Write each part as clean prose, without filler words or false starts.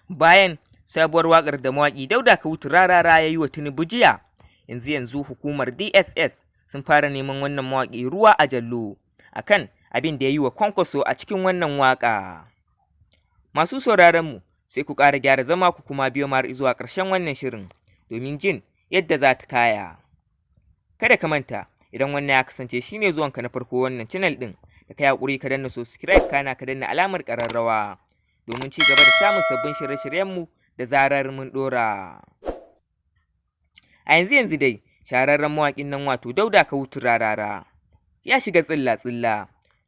Bayan sabuwar waƙar da mawaƙi Dauda Kahutu Rarara ya yi wa Tinubu jiya, yanzu yanzu hukumar DSS sun fara neman wannan mawaƙi ruwa a jallo akan abin da ya yi wa Kwankwaso a cikin wannan waƙa. Masu sauraron mu, sai ku ƙara gyara zama ku kuma biyo mu har zuwa ƙarshen wannan shirin domin jin yadda za ta kaya. Kada ka manta, idan wannan ya kasance shine zuwanka na farko wannan channel ɗin, da ka yi haƙuri ka danna subscribe, kana ka danna alamar ƙararrawa domin ci gaba da samun sabbin shirye-shiryenmu da zarar mun ɗora. A yanzu yanzu dai shahararren mawaƙin nan, wato Dauda Kahutu Rarara, ya shiga tsilla-tsilla,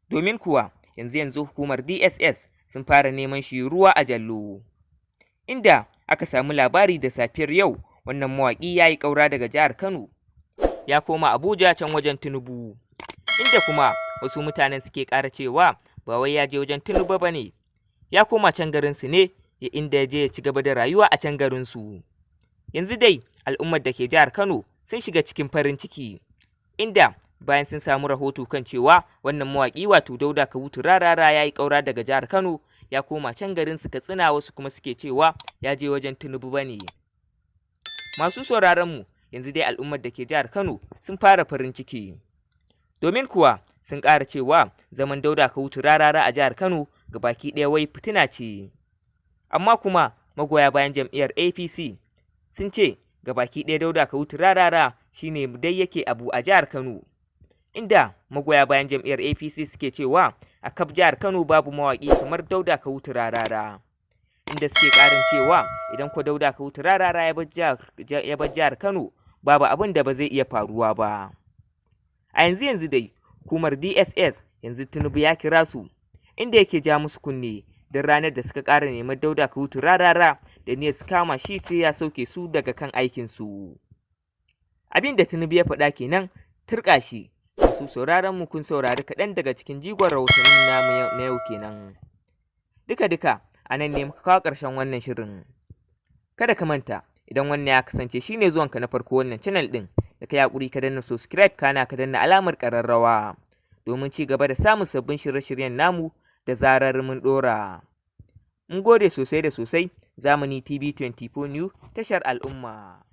domin kuwa yanzu yanzu hukumar DSS sun fara neman shi ruwa a jallo. Inda aka samu labari da safiyar yau wannan mawaƙi ya yi ƙaura daga jihar Kano ya koma Abuja can wajen Tinubu. Inda kuma wasu mutanen suke ƙara cewa ba wai ya je wajen Tinubu ba ne, ya koma can garinsu ne, inda ya je ya ci gaba da rayuwa a can garinsu. Yanzu dai al'ummar da ke jihar Kano sun shiga cikin farin ciki, inda bayan sun samu rahoto kan cewa wannan mawaƙi, wato Dauda Kahutu Rarara, ya yi ƙaura daga jihar Kano ya koma can garinsu Katsina, wasu kuma suke cewa ya je wajen Tinubu ba ne. Masu sauraron mu, yanzu dai al'ummar da ke jihar Kano sun fara farin ciki, domin kuwa sun ƙara cewa zaman Dauda Kahutu Rarara a jihar Kano ga baki ɗaya wai fitina ce. Amma kuma magoya bayan jam'iyyar APC sun ce ga baki ɗaya Dauda Kahutu Rarara shine dai yake abu a jihar Kano. Inda magoya bayan jam'iyyar APC suke cewa a kaf jihar Kano babu mawaƙi kamar Dauda Kahutu Rarara. Inda suke ƙarin cewa idan ko Dauda Kahutu Rarara ya bar jihar Kano, babu abin da ba zai iya faruwa ba. A yanzu yanzu dai hukumar DSS, yanzu Tinubu ya kira su, inda yake ja musu kunne don ranar da suka ƙara neman Dauda Kahutu Rarara da niyyar su kama shi, sai ya sauke su daga kan aikinsu. Abin da Tinubu ya faɗa kenan, turƙa shi. Masu sauraron mu, kun saurari kaɗan daga cikin jigon rahotannin namu na yau kenan. Duka-duka a nan ne muka kawo ƙarshen wannan shirin. Kada ka manta, idan wannan ya kasance shine zuwanka na farko wannan channel ɗin, da ka yi haƙuri ka danna subscribe, kana ka danna alamar ƙararrawa domin ci gaba da samun sabbin shirye-shiryen namu da zarar mun ɗora. Mun gode sosai da sosai. Zamani TV 24 New, tashar al'umma.